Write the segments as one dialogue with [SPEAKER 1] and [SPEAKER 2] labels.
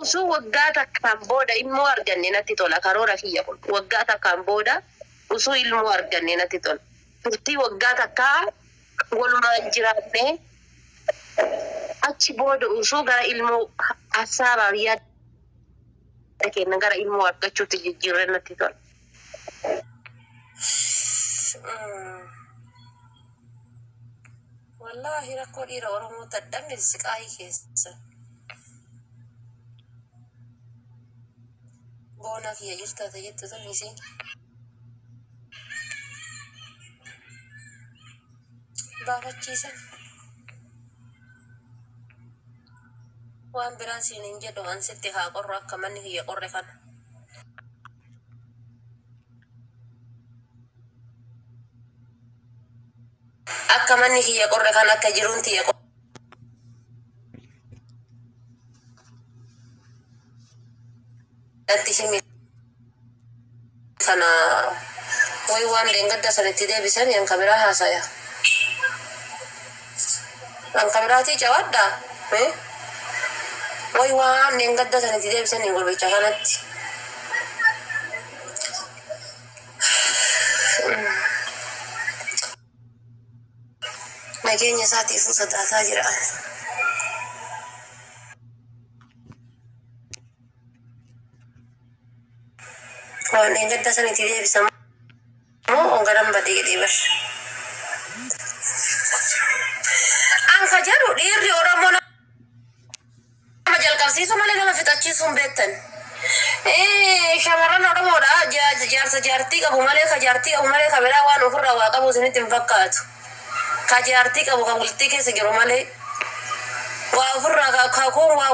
[SPEAKER 1] Osoo waggaa takkaan booda ilmoo arganne natti tola, karoora kiyya kun. Waggaa takkaan booda osoo ilmoo arganne natti tola. Turtii waggaa takkaa walumaan jiraannee achi booda osoo gara ilmoo hassaabaaf yaada kenna gara ilmoo argachuutti jijjiirre natti tola.
[SPEAKER 2] Wallaahi rakkoo dhiira Oromoo dadhabne siqaayii keessa. Boona kiyya jirta ta'e jettu tan isiin baafachiisan. Waan biraan siin hin jedhu, an sitti haa qorru akka manni kiyya qorre kana. Akka manni kiyya qorre kana, akka jiruun tiyya natti himi kana way waan leengadda sanitti deebisan yan kabiraa haasaya. An kabiraatii cawadhaa. Way waan leengadda sanitti deebisan hin gurbicha kanatti. Nageenya isaatiifuu sodaataa jira ani. Waan leengadda sanitti deebisan moo ongaran badee jedhee bar. An ka jedhu dhiirri Oromoo nama jalqabsiisu malee nama fixachiisuu hin beektan. Shamarran Oromoodha jaarsa jaartii qabu malee, ka jaartii qabu malee ka biraa waan ofirraa waa qabu isinitti hin fakkaatu. Ka jaartii qabu, ka bultii keessa jiru malee waa ofirraa ka kun waa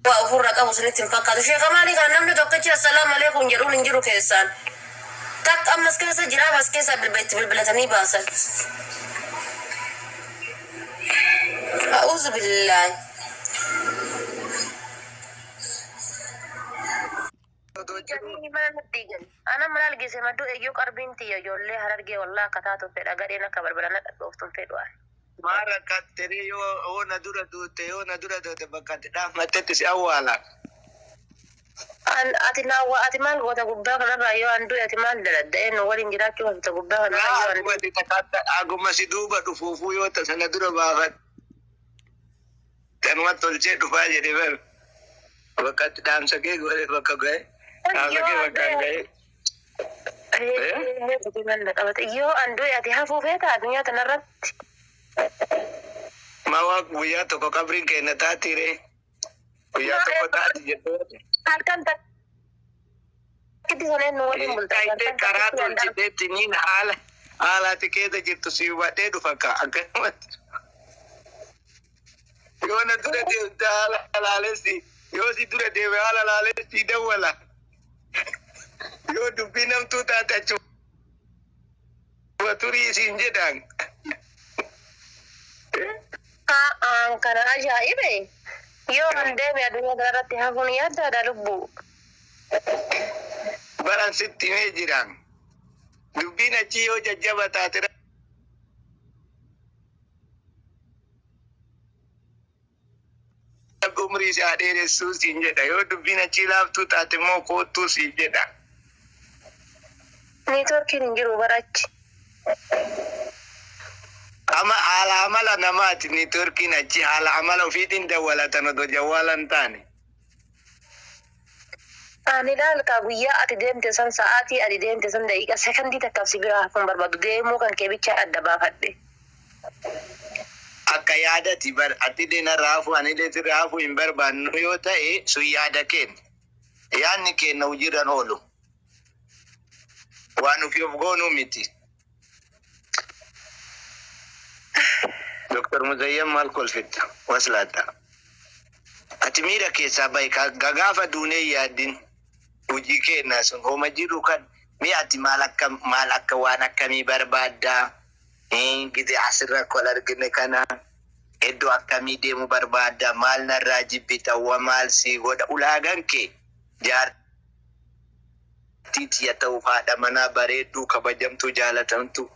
[SPEAKER 2] waa ofirraa qabu isinitti hin fakkaatu. Sheeka maalii kana namni tokkichi assalaamu alaikum jedhuun hin jiru keessaan. Takka ammas keessa jira, ammas keessa itti bilbilatanii baasan. A'uuzu billaahi. Diiganii mana natti diigan. Ana mana argise madduu eeyyoo qarbiin tiyya ijoollee Harargee wallaa akka taatu fedha, gadheen akka balbala na dhadhooftuun fedhu ani.
[SPEAKER 3] Maal rakkattee yoo na dura duute, yoo na dura duute bakka ati dhaabbattetti si awwaala.
[SPEAKER 1] An ati naawwa, ati maal goota gubbaa kanarraa yoo an du'e? Ati maal daladda? Eenyu waliin jiraachuu hafta gubbaa kanarraa yoo an
[SPEAKER 3] Aguma
[SPEAKER 1] du'e?
[SPEAKER 3] si takkatta aguma si duuba dhufuufuu yoo ta'e sana dura baafatte anuma tolchee dhufaa jedhe bar. Bakka ati dhaamsa kee godhe bakka ga'e. Dhaamsa
[SPEAKER 1] Yoo
[SPEAKER 3] kee
[SPEAKER 1] an
[SPEAKER 3] bakka hin
[SPEAKER 1] du'e
[SPEAKER 3] ga'e.
[SPEAKER 1] Yoo an du'e ati hafuu feeta addunyaa tanarratti?
[SPEAKER 3] Ma waa guyyaa tokko qabriin keenya taatiire. Guyyaa tokko taati jettee.
[SPEAKER 1] Halkan takkitti sana eenyu waliin bulta?
[SPEAKER 3] Kaayitee
[SPEAKER 1] Halkan
[SPEAKER 3] karaa
[SPEAKER 1] takkitti an
[SPEAKER 3] tolchiteetti niin haala haala ati keessa jirtu si hubadhee dhufa ka akkanumatti. Yoo na dura deemte haala laalessi, yoo si dura deeme haala laalessi dawwala. Yoo dubbii namtuu taate achuma turii siin jedhaan.
[SPEAKER 1] Haan, kana ajaa'ibe! Yoo an deeme addunyaa kanarratti hafuun yaaddaadha lubbuu.
[SPEAKER 3] Baran sitti himee jiraan. Dubbiin achii yoo jajjaba taate Rabbi umrii si haa dheeressuu siin jedha. Yoo dubbiin achii laaftuu taate immoo koottuu siin jedha.
[SPEAKER 1] Neetworkiin hin jiru barachi.
[SPEAKER 3] Ama haala amala namaati neetworkiin achi haala amala ofiitiin dawwalatan otoo jawwaala hin taane.
[SPEAKER 1] Ani ilaalka guyyaa ati deemte san, sa'aatii ati deemte san, daqiiqa sekondii takkaaf si bira hafuun barbaadu, deemuu kan kee bicha adda baafadhe.
[SPEAKER 3] Akka yaadati bar ati na raafuu anillee si raafuu hin barbaannu yoo ta'e sun yaada keenya. Yaadni keenya hojiirran oolu. Waan ofii of goonuu miti. Dr. Muzayyan maal kolfitta? Waslaatta. Ati miira keessaa bahi gaafa duunee yaaddin hojii keenya sun homa jiru kan mi ati maal akka maal akka waan akkamii barbaaddaa? Gide asirra kol argine kana iddoo akkamii deemu barbaadda? Maal narraa jibbita? Wa maal sii godha? Ulaagaan kee jaartii tiyya ta'uuf haadha manaa bareedduu kabajamtuu jaalatamtuu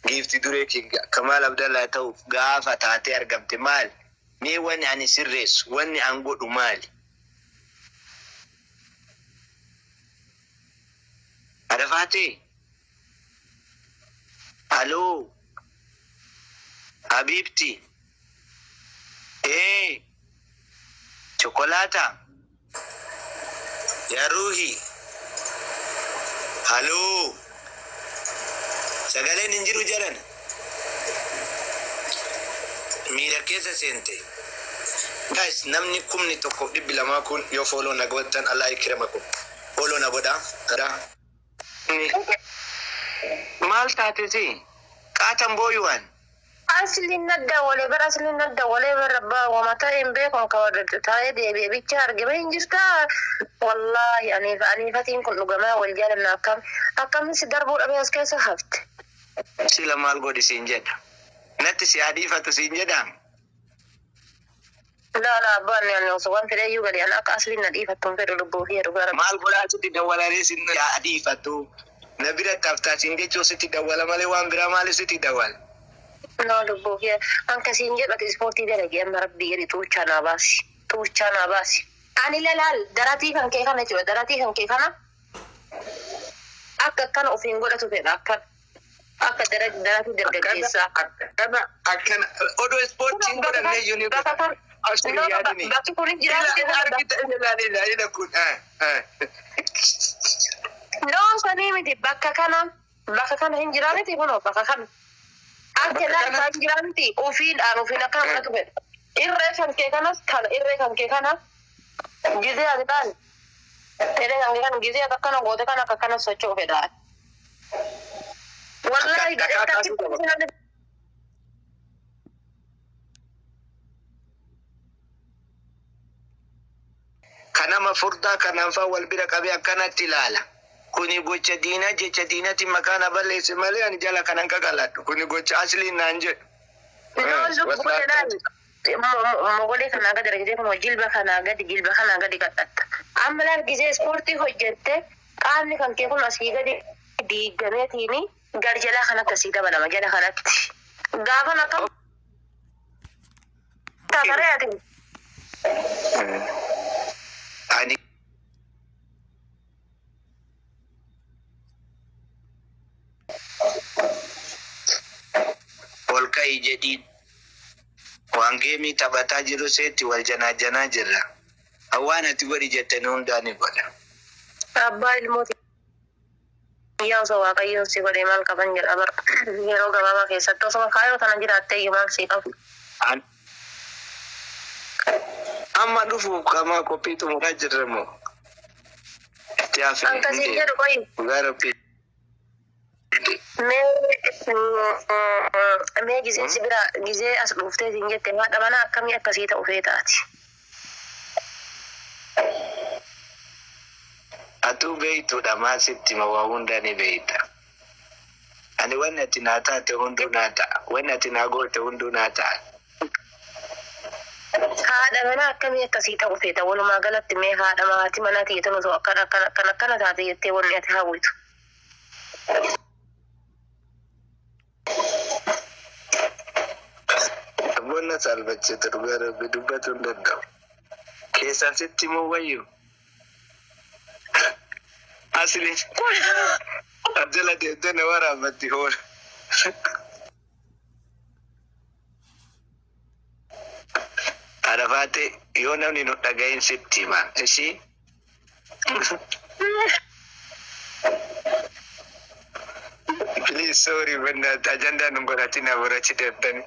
[SPEAKER 3] giifti duree kee Kamaal Abdallaa ta'uuf gaafa taatee argamte maal? Mee wanni ani sirreessu, wanni an godhu maali? Arafaatee? Aloo? Habiibti? Ee? Chokolaataa? Yaa ruuhi? Haloo? Sagaleen hin jiru jedhan. Miira keessa seente. Guys, namni 1200 kun yoo follow na godhatan, Allah ikramakum. Follow na godhaa. Godhaa. Maal taate si? Qaatan booyuwaan.
[SPEAKER 1] Asliin nadda walee bara, asliin nadda walee bara, abbaa wamata hin beekon ka taa'ee deebi'ee bicha argame hin jirtaa. Wallaahi aniifatiin kun dhugamaa wal jaalanna, akkam akkamis darbuu dhabee as keessa hafte.
[SPEAKER 3] Sila maal godhi siin jedha? Natti si adiifatu siin jedha?
[SPEAKER 1] Laa laa, abbaan ani osoo waan fedhe iyyuu gadi ani akka asliin na dhiifattu hin fedhu, lubbuu fi dhugaa Rabbi.
[SPEAKER 3] Maal godhaa sitti dawwalanii sin adiifatu? Na bira taftaa siin jechuu sitti dawwala malee waan biraa maaliif sitti dawwala?
[SPEAKER 1] No, lubbuu fi akkasiin jedhate, ispoortii dalagee amma Rabbii jedhi, tuuchaa naa baasi. Tuuchaa naa baasi. Ani lalaal daratii kan kee kana jechuudha, daratii kan kee kana akka akkana ofiin godhatu fedha, akka daratii dargaggeessaa.
[SPEAKER 3] Akkana akkana odoo ispoortiin godhanne iyyuu ni
[SPEAKER 1] Bakka
[SPEAKER 3] godha.
[SPEAKER 1] kan
[SPEAKER 3] Abshir yaadini.
[SPEAKER 1] Bakki kun hin jiraatu.
[SPEAKER 3] Ila argita, ila ila ila kun.
[SPEAKER 1] No, sanii miti, bakka kana hin jiraaniti, kunoo bakka kana. Akka
[SPEAKER 3] Bakka
[SPEAKER 1] laal
[SPEAKER 3] kana?
[SPEAKER 1] Isaan jiraaniti ofiidhaan ofiin akkana godhatu fedha. Irree kan kee kanas kana, irree kan kee kana gizee ati taal. Irree kan kee kana gizee ati akkana goote kana akka akkana socho'u fedha. Wallaahi
[SPEAKER 3] Dhakaa
[SPEAKER 1] gadhee
[SPEAKER 3] kaasuu qaba. Kanama furdaa kanaan faa wal bira qabee akkanatti ilaala. Kuni gocha diinaa, jecha diinatti maqaa na balleesse malee ani jala kanan qaqaladhu. Kuni gocha asliin naan jedhu.
[SPEAKER 1] Mogolee kanaa gadi argitee, kun jilba kanaa gadi, jilba kanaa gadi qaxxatta. Amma laal, gizee ispoortii hojjette qaamni kan kee kun asii gadi diigameetiini gar jalaa kanatti asii dabalama jala kanatti. Gaafan akkam taataree ati.
[SPEAKER 3] Ani ol ka'i jedhiin waan geemii taphataa jiru seetti wal janaa janaa jirra. Waan ati godhi jettanii hundaa ni godha.
[SPEAKER 1] Abbaa ilmooti. Yaa osoo Waaqayyoon si godhee maal qaban jedha bara, yeroo gabaabaa keessatti osoo kaayoo tana jiraattee iyyuu maal sii qabu.
[SPEAKER 3] Amma dhufuuf qaama qophii xumuraa jirra moo? Itti hafe
[SPEAKER 1] Akkasiin
[SPEAKER 3] hin
[SPEAKER 1] jedhu qoyi.
[SPEAKER 3] Dhugaa Rabbii.
[SPEAKER 1] Mee gizee si bira gizee as dhuftee siin jette, haadha manaa akkamii akkasii ta'u feetaati?
[SPEAKER 3] Atuu beeytuudha, maal sitti hima, waa hunda ni beeyta. Ani wanni ati naa taate hunduu naa ta'a. Wanni ati naa goote hunduu naa ta'a.
[SPEAKER 1] Haadha manaa akkamii akkasii ta'u feeta? Walumaa galatti mee haadha maatii manaa ta'e osoo akkana akkana akkana akkana taate jettee wanni ati hawwitu.
[SPEAKER 3] Abboonna saalfachiitu, dhugaa Rabbi dubbatu hin danda'u. Keessaan sitti himuu wayyu. Asli jala deemtee na waraabatti hoola. Arafaate, yoo namni nu dhagahin sitti hima. Ishii. Please, sorry, bennat ajandaa nun godhatin aborachi deemtani.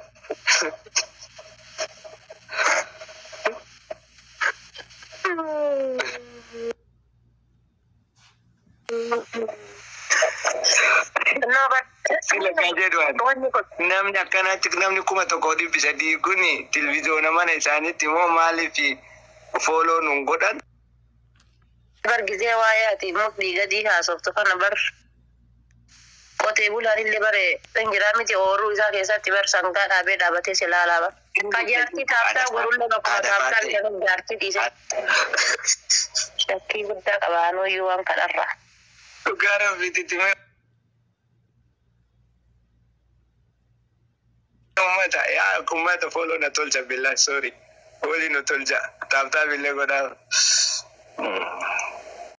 [SPEAKER 3] Sila kan jedhu ani.
[SPEAKER 1] Wanni kun
[SPEAKER 3] Namni akkanatti namni 1300 kun tilvizoona mana isaaniitti immoo maaliif follow nun godhan?
[SPEAKER 1] Bar gizee waa'ee ati mudhii gadii haasoftu kana bar qotee bulaan illee bare injiraa miti, ooruu isaa keessatti bar sangaa dhaabee dhaabatee si laalaa bar. Ka jaartii taaftaa godhullee bakkuma taaftaa bitatan jaartii dhiise. Shakkii guddaa qaba anuyyuu waan kanarraa.
[SPEAKER 3] Dhugaa Rabbiitti mee ummata, yaa ummata, follow na tolcha, billah, sorry. Waliin nu tolcha. Tap tap illee godhaa.